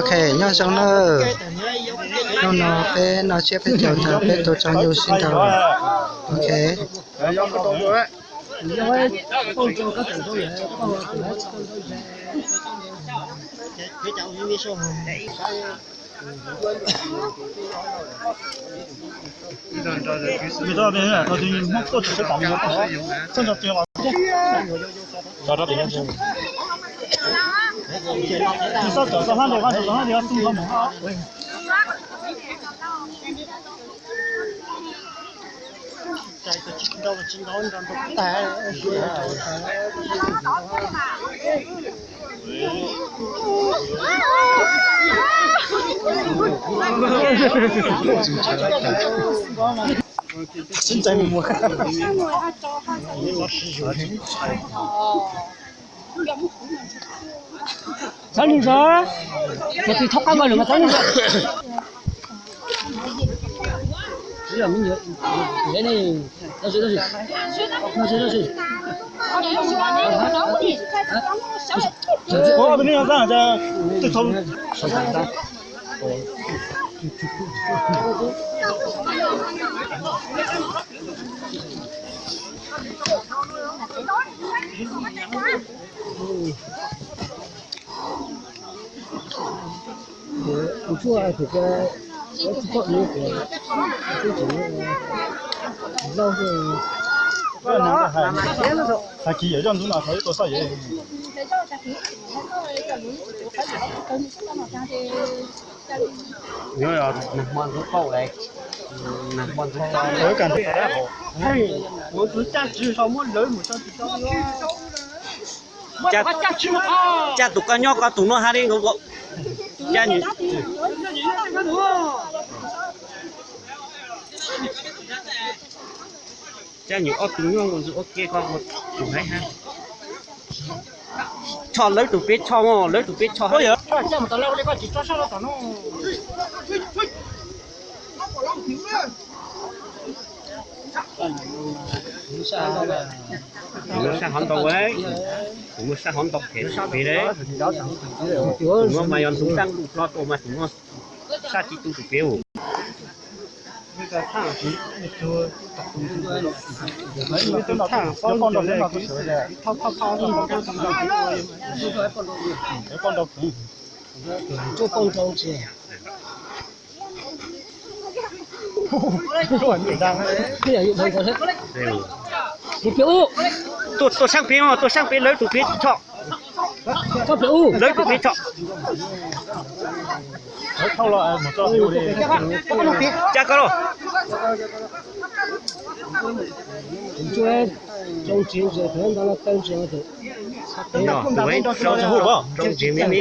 Ok, nyob zoo nawb. Hnub no peb noj tsiab peb caug tag peb tuaj tso nyuj sib nrau. Ok. Txhob nug zog, cov twg thoob qab nkaus lawm mas txhob nug zog. Hais kiag yawm zoj ntxub no thaum ib tug xoj yawm. Nag hmo ntxub pauj, nag hmo ntxub pauj. Kuv tus caj tswv so muab lawv mus so tsis tau. Caj tus koj nyob koj tus no hais li nkaus. Caj nyuam, caj nyuam ob tug nyob nkaus ntxub ua ke koj tus hais hab. Tsho lawv tus peb tsho, lawv tus peb tsho. Kuv muaj sab hov ntau, kuv muaj sab hov ntau phem pem le. Tus no mas yog ntxub tab lub hlob tuaj mas tus no sab tsis tu tus pem. Tuaj, tuaj saab pem, tuaj saab pem lawv tus pem tso. Lawv tus pem tso. Caj koj los. Rau ntsev me me.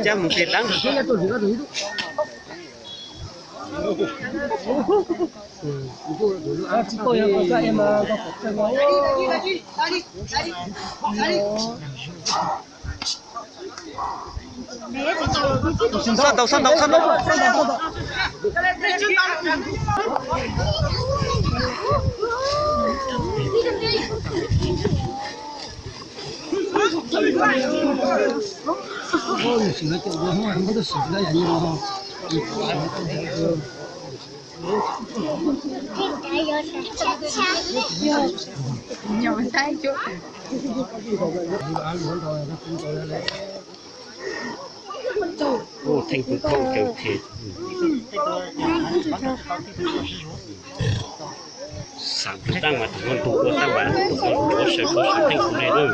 Cab mus pem dab. Xa ntaus, xa ntaus, xa ntaus. Ua theej tus thauj caw phem. Xav tus taj mas tus no tus ua taj mas tus no tus ua sawv ua sawv theej tus ne lawm.